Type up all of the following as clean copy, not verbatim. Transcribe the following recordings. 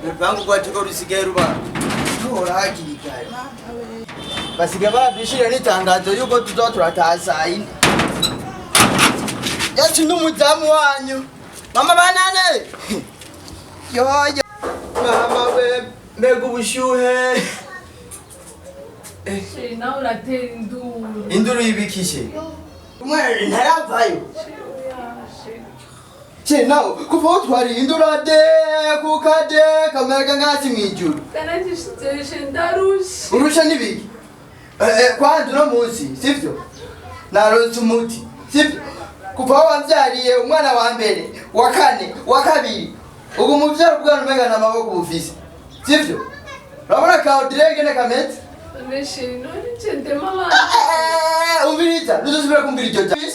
Urupangu rwacu ko rusigaye ruba ruhora hakiri kare. Basigaye baradushyirira n'itangazo yuko tuzoba turataha saa yine. Yesu ni umuzamu wanyu. Mama banane! Yoyo! Mama we, mbega ubushyuhe! Chéri, nawe uratera induru. Induru y'ibikishe. Umwana ntaravayo. Chéri, oya, chéri. Cye nawe kuva aho twariye induru ade kukade kameraga nk'asi mw'ijuru. Narangishije, chéri, ndarushe. Urusha n'ibiki? Kwanza uno munsi sivyo naronse umuti, sivyo? Kuva aho wamvyariye umwana wa mbere, wa kane, wa kabiri, ubu muvyaro bwana umenga n'amaboko bufise, sivyo? Urabona ka Audrey ngene kameze. None chéri, none nje ndema abana. Umviriza, ntuzosubira kumbwira iryo jambo.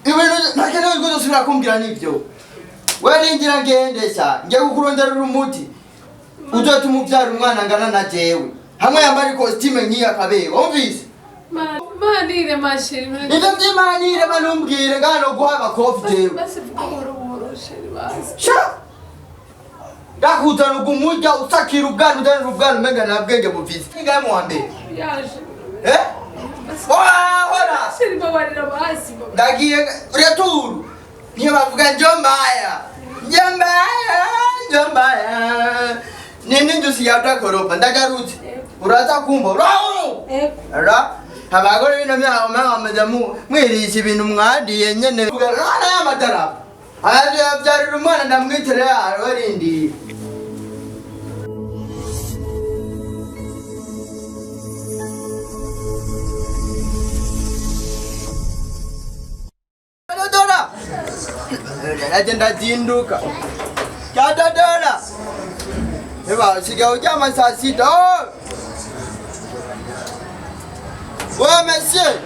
Ibintu ntakenewe ko uzosubira kumbwira nivyo. Werindira ngende sha, ngiye kukuronderera umuti uzotuma uvyara umwana angana na jewe, hamwe yambara ikositime nk'iyi akaberwa, wumvise? Manire ma chéri, none. Ivyo vy'imanire manumbwire ngano guha abakofi jewe. Basi vuga buhoro buhoro, chéri, basi. Sha, ndakuzana ugumurya usakira ubwana, uzanira ubwana umenga nta bwenge bufise. Ningahe mu wa mbere? Yaje. Eh? Basi. Hora hora. Chéri, mbabarira basi, mbabarira. Ndagiye returu, niyo bavuga njombaya njombaya njombaya nini njusi yadakoropa. Ndagarutse, uraza kumva uraho. Ego. Ra abagore bino myaka mwameze mwirisha ibintu mwadiye nyene rana y'amadarapo ayaje yabyarira umwana ndamwitere warindiye. Dodora naje ndazinduka cyadodora. Eba sigaye uryama saa sita. Oh! Ouais, monsieur,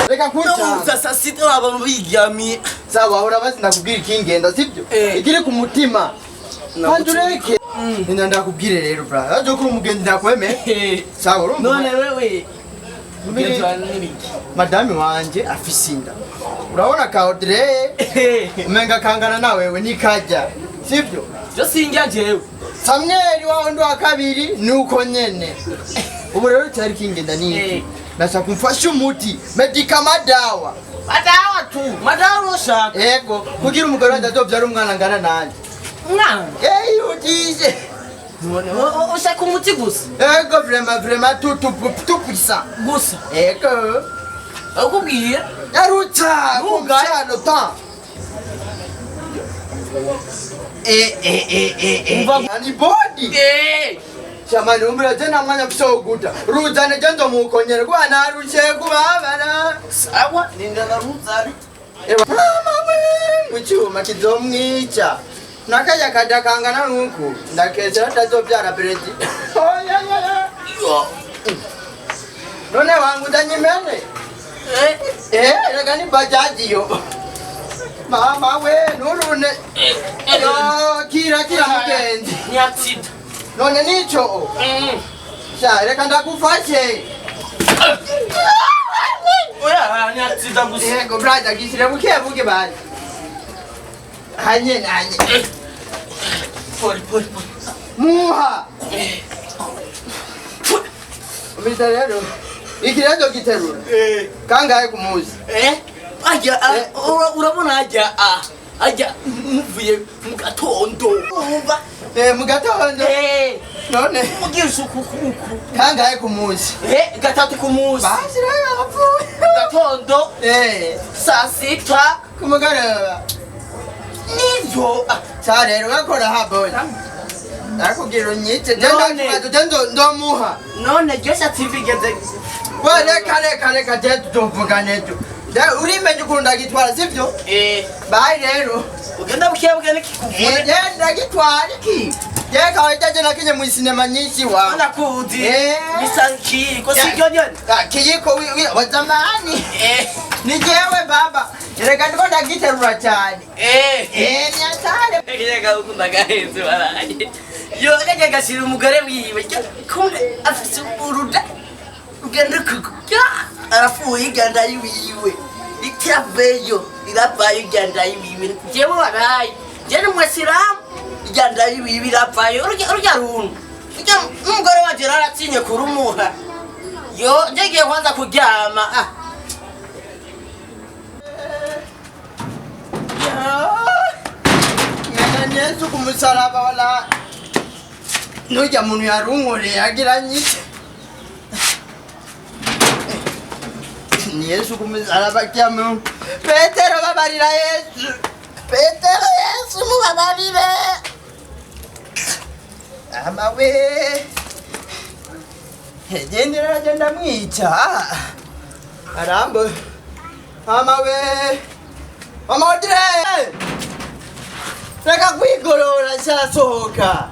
reka Uza kuca. saa sita abantu biryamiye. Sawa, urabazi ndakubwira ikingenda, sibyo? Eh. Ikiri ku mutima kandi ureke nenda ndakubwire rero, bra, aje kuri umugenzi ndakwemeye. Sawa, urumva? None wewe mugenzi wawe n'ibiki? Madame wanje afise inda. Urabona ka Audrey umenga kangana na wewe nikajya, sibyo? Jo sinjya jewe. Samweli wa wundi wa kabiri nuko nyene. Ubu rero cyari kingenda niki? Nashaka umfashe umuti medikama, dawa. Madawa tu madawa ushaka? Ego, kugira umugore wanje azovyara umwana angana nanje. Mwana. Eyihutise. None ushaka umuti gusa? Ego, vraiment, vraiment, tout tout tout puissant. Gusa? Ego. Akubwiye. Yarutsa. Ntugaye. Kumca le temps. Ni body. Shamani umbira je na mwanya mfise wo guta ruzane je nzomukonyera kuba narushe kubabara. Sawa, ninda naruzari. Ewa, mama we, mu cyuma kizomwica nakajya kajya kangana nuku ndakesera atazobyara perezida. Oya, oya, oya. None wanguzanye impene? Eh, reka ni bajaji yo. Mama we, nurune. Yo, kira kira mugenzi. Ni accident. None nico. Sha, reka ndagufashe. Oya, ni accident gusa. Yego brother, gishyire buke buke bari. Hanye nanye. Pole pole pole. Muha. Umita rero. Ikirezo giterura. Kangahe ku munsi? Eh, ajya urabona ajya ajya muvuye mu gatondo, urumva? Eh, mu gatondo. None mugira isuku kuku. Kangahe ku munsi? Eh, gatatu ku munsi. Basi rero arapfuye. Mu gatondo, saa sita. Ku mugoroba. Nivyo. Sa rero bakora habonye. Nakubwira unyice. None. Nje ndomuha. None byose ati bigeze. We, reka reka reka, je tuvugane ejo. Urimenye ukuntu ndagitwara, sivyo? Eh. Bayi rero. Ugenda buke buke nikikuvune. Je ndagitwara iki? Je kawaida je nakinye mu sinema nyinshi wa. Nakuzi. Eh. Bisa kiko sivyo nyene? Ah, kijiko wa zamani. Ni jewe baba. Reka ndiko ndagiterura cyane. Eh, ni hatari. Kajya gukunda gahenze baraye. Yo kajya gashira umugore wiwe kumbe afise uruda rugenda kuku arafuye iganda yiwiwe itaveyo iravayo iganda yiwiwe jewe waraye. Je ni umwesilamu, irya nda birapfayo urya runtu. Urya n'umugore wanje yaratinye kurumuha. Yo, ngiye kwanza kuryama. Ah. Ngana Yesu ku musaraba wala nurya muntu yarunkoreye agira nyite ni Yesu ku musaraba kyamu Petero babarira Yesu, Petero Yesu mubabarire amawe gendera agenda mwica arambo amawe amadire reka kwigorora cyasohoka.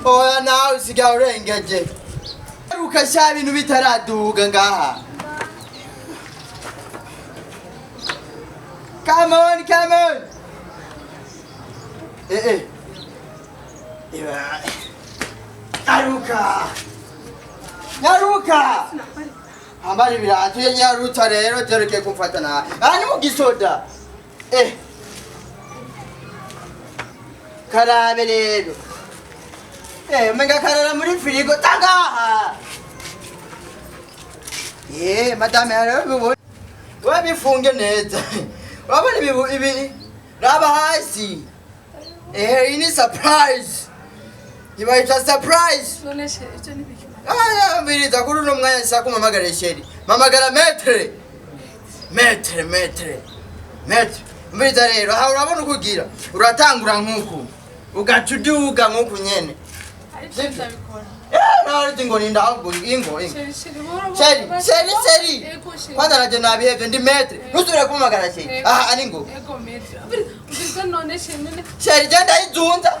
Oya nawe usigaye urengeje ruka sha ibintu bitaraduga ngaha. Come on, come on. Nyaruka nyaruka ambara ibirato ye nyaruta rero terekeye kumfata nabi aha ni mu gisoda. Karabe rero umenga karara muri firigo tangaha. Madame rero wabifunge neza wabona ibi raba hasi. Iyi ni surprise, ibayita surprise. None chéri ivyo ni biki? Mbiriza kuri uno mwanya nshaka kumamagara chéri, mamagara maître maître maître maître. Mbiriza rero aha urabona uko ugira uratangura nkuku ugaca uduga nkuku nyene. Ariko ndabikora. Nawe ngo ninda ahubwo ingo ingo. Chéri chéri buhoro Chéri buhoro. chéri chéri Ego chéri. kwanza naje nabihevye ndi maître ntusubire kumamagara chéri aha ari ngo Ego maître. Mbiriza none chéri none. Chéri genda izunza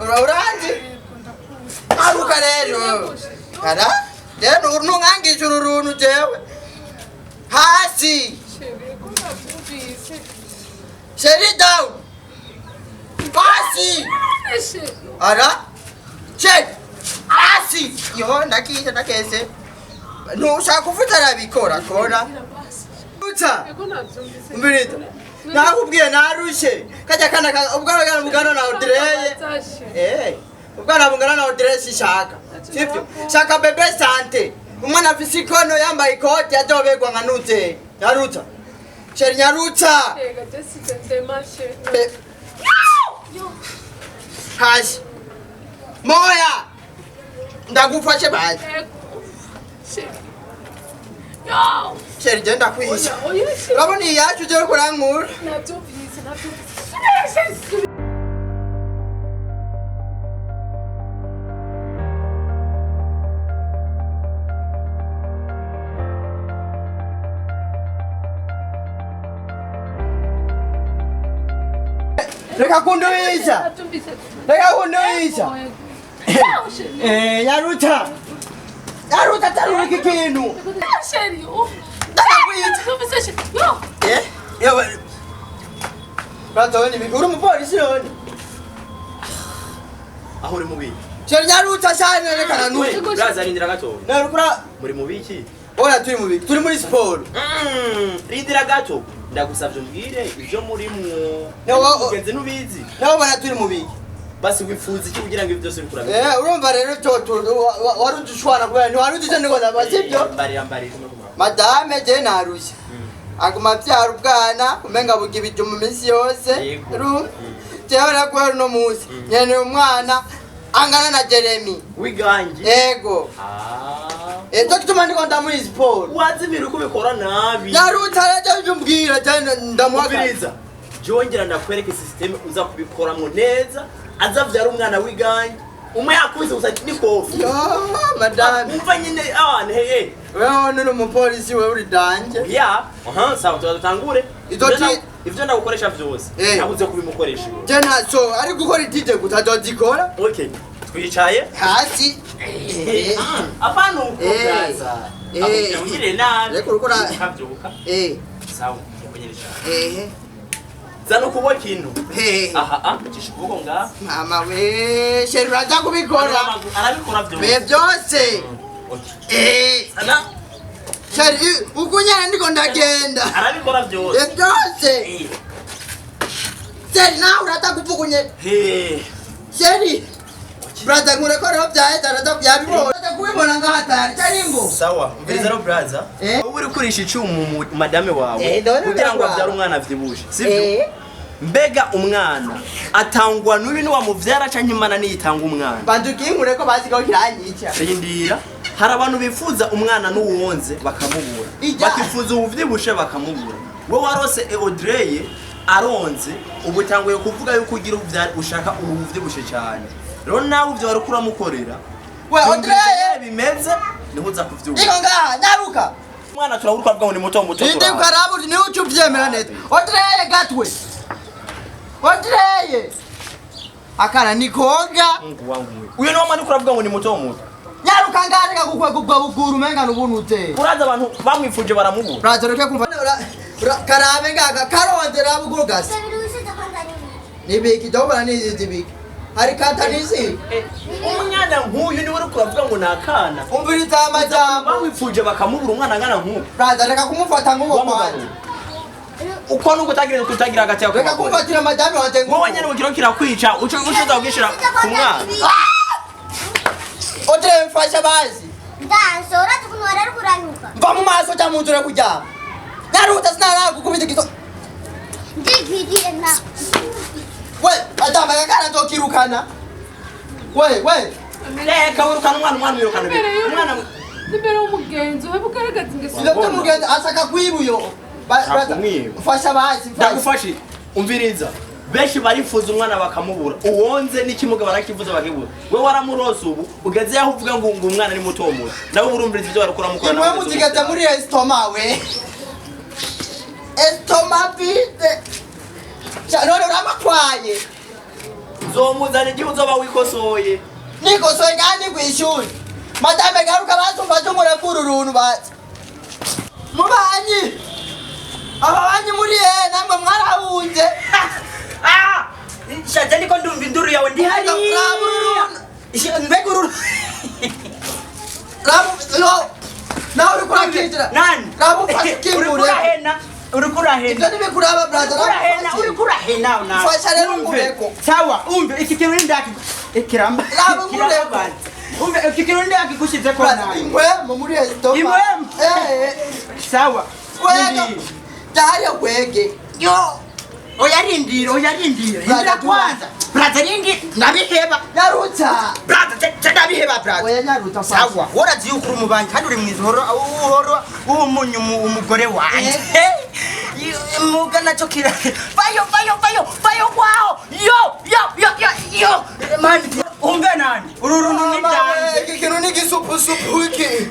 uranzi Ego ndakuzi. aruka rero ara rero ntunkangisha uru runtu jewe hasi. Chéri ego ndabyumvise. Chéri down hasi Chéri. ara chéri hasi yo ndakisha ndakese ntushaka kuvuta arabikora kora uta Ego ndabyumvise. mbirita nakubwiye narushe kajya kana ubwana bungana na Audrey. Ubwana bungana na Audrey sishaka sibyo shaka bebe sante umwana afise ikono yambaye ikoti azoberwa nka nute nyaruta chéri nyaruta. Ego jesi ndema chéri. Hasi moya ndagufashe baje. Ego chéri. Yo. Chéri genda kwisha Oya oya chéri. urabona iyi yacu uje kurankura Nabyumvise nabyumvise. Chéri. Reka kunduisha Nabyumvise. reka kunduisha. Nyaruta nyaruta terura iki kintu Chéri. ndakwica. Nabyumvise chéri. Yo. Yewe uri umupolisi none aho uri mubiki chéri nyaruta cyane reka nanuke uraza rindira gato narukura muri mubiki oya turi mubiki turi muri siporo. Rindira gato ndagusavye umbwire ivyo murimwo ugenze nubizi nawe ubona turi mubiki basi wifuza iki kugira ngo ivyo byose urikura. Urumva rero wari udushwana kubera ntiwari uzi icyo ndiko ndavuga sibyo. Mbarira mbarira Madame je narushye aguma avyara ubwana umenga buga ibijumbu iminsi yose. Jewe naguhera uno munsi nkeneye umwana angana na Jeremy wiganji. Yego nicyo gituma ndiko ndamuha siporo. Wazi ibintu uko ubikora nabi nyaruta rero ivyo umbwira je ndamuhagarika. Umviriza jongera ndakwereke system uza kubikoramwo neza azavyara umwana wiganji umwe yakubise gusa nikofi. Yo madame umva nyine abantu hey wewe nuri umupolisi wewe uri danje. Ya aha sawa tutangure ivyo ndagukoresha vyose nabuze kubimukoresha Je ntaco ari gukora itije gusa azozikora. Okay twicaye hasi apana uko byaza ungire nabi reka urukora ukavyuka sawa ukunyeresha zana ukuboko ino aha ah cisha ukuboko ngaha mama we chéri uraza kubikora arabikora byose byose chéri uko nyene ndiko ndagenda arabikora byose byose. Chéri, nawe urata kuvuga. He. Chéri, brother, nkureko rero byahita arata yabibonye. Urata kubibona ngaho atari cyari ngo. Sawa, umviriza rero brother. Eh. Wowe uri kurisha icyuma madame wawe Eh, dore kugira ngo ndakura. abyare umwana avyibushe, sivyo? Mbega umwana atangwa n'uyu niwamuvyara canke Imana niyitanga umwana? Bantu kinkureko bazigaho kiranyica. Rindira, hari abantu bifuza umwana n'uwonze bakamubura, Ijya. bakifuza uwuvyibushe bakamubura. We warose Audrey aronze, ubu utanguye kuvuga yuko ugira uvyara ushaka uwuvyibushe cyane. Rero nawe ivyo wariko uramukorera, We yumviriza Audrey, ingene bimeze niho uza kuvyumva. iko ngaha nyaruka. Umwana turabura uko avuga ngo ni muto muto. Indi Turaba. ukarabu niwe uca uvyemera neza. Audrey gatwe. Audrey. Akana ni koga. Mungu wangu we. Uyu niwo mwana uriko uravuga ngo ni muto muto? Nyaruka ngaha reka gukwega ubwo buguru umenga n'ubunute. Uraza abantu bamwifuje baramubura. Brother, reka kumva. Karabe ngaka karonze rabuguru gasi. Nibiki ndobona nizibiki. Hari kata nizi. Umwana nk'uyu niwe uriko uravuga ngo ni akana? Umviriza amajambo. Bamwifuje bakamubura umwana angana nk'uyu. Brother, reka kumufata nk'uwo kwanje. Uko nuko utagira kutagira hagati yawe. Reka kumfatira madame wanje nk'uwo. Wowe nyene ukiro kirakwica uco uco ugishira ku mwana. Audrey, mfasha bazi. Ndasoora tukuntu warari kuranyuka. Mva mu maso cyangwa mu nzu uri kuryama. Nyaruta sinaragukubita igiso. Ndigwirire na. We, madame, akakana nzokirukana. We, we. Reka wirukana umwana, umwana wirukana Imbere umwana. Imbere y'umugenzi uheba ugaragaza ingeso. Ibyo by'umugenzi ashaka kwiba uyo. Ashaka kumwiba. Mfasha bazi, mfasha. Ndagufashe, umviriza, benshi barifuza umwana bakamubura, uwonze n'ikimuga barakivuza bakibura. We waramurose, ubu ugeze yaho uvuga ngo umwana ni muto muto. Nawe urumviriza ibyo bariko uramukora. Imwe muzigata muri estomac we. Estomac vide. None uramatwaye. Nzomuzana igihe uzoba wikosoye. Nikosoye kandi kw'ishuri. Madame, garuka basumva umurekura uruntu bazi. Mubanyi. Aba banyi muri he namwe mwarahunze. Ah! Shaje ndiko ndumva induru yawe ndi hariya. Raba uruntu. Mbega uru Raba no. Nawe uriko urakinjira. Nani? Raba ufashe Uriko ukingure. urahena. Uriko urahena. Ibyo ntibikuraba brother. Urahena, uriko urahena nawe. Mfasha rero Umve. nkureko. Sawa, umve iki kintu ndaki ikiramba. Raba nkureko. Umve iki kintu ndakigushizeko Brother, nawe. ingwemo muri estomac. Ingwemo? Eh. Sawa. Wega. Ndi. Dahariya kwege. Yo. Oya rindira, oya rindira. Brother, Rindira kwanza. Brother, rindi ndabiheba. Nyaruta. Brother, ndabiheba brother. Oya nyaruta mfasha. Sawa, worazi yuko uri umubanyi kandi uri mwiza, uhora uhora umunyu umugore wanje. Muga nacyo kira. Vayo vayo vayo vayo kwaho. Yo yo yo yo yo. Mani, umve nani? Uru runtu ni Mama, danje. iki kintu ni igisupusupu iki.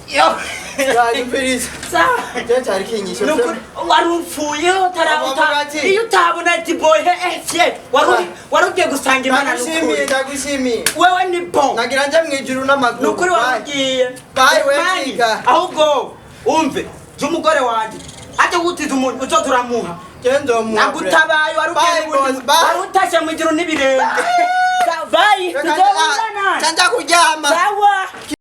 Yo. Yanyumviriza. Sawa. Je cyari kinyishe. Nukuri wari upfuye utara Bavuga ati- iyo utabona ati boy he eh fye wari wari ugiye gusanga Imana Ndagushimiye, nukuri. ndagushimiye. Wewe ni bon. Nagira nje mwijuru n'amaguru. Nukuri wari ugiye. Bye, we Mani, Chika. ahubwo umve jya umugore wanjye ate gutiza umuntu uzo turamuha. Je ndomuha. Nagutabaye wari Bye, ugiye boss, bye. wari utashye mu ijuru n'ibirenge. Bye, tuzobonana. Canja kuryama. Sawa.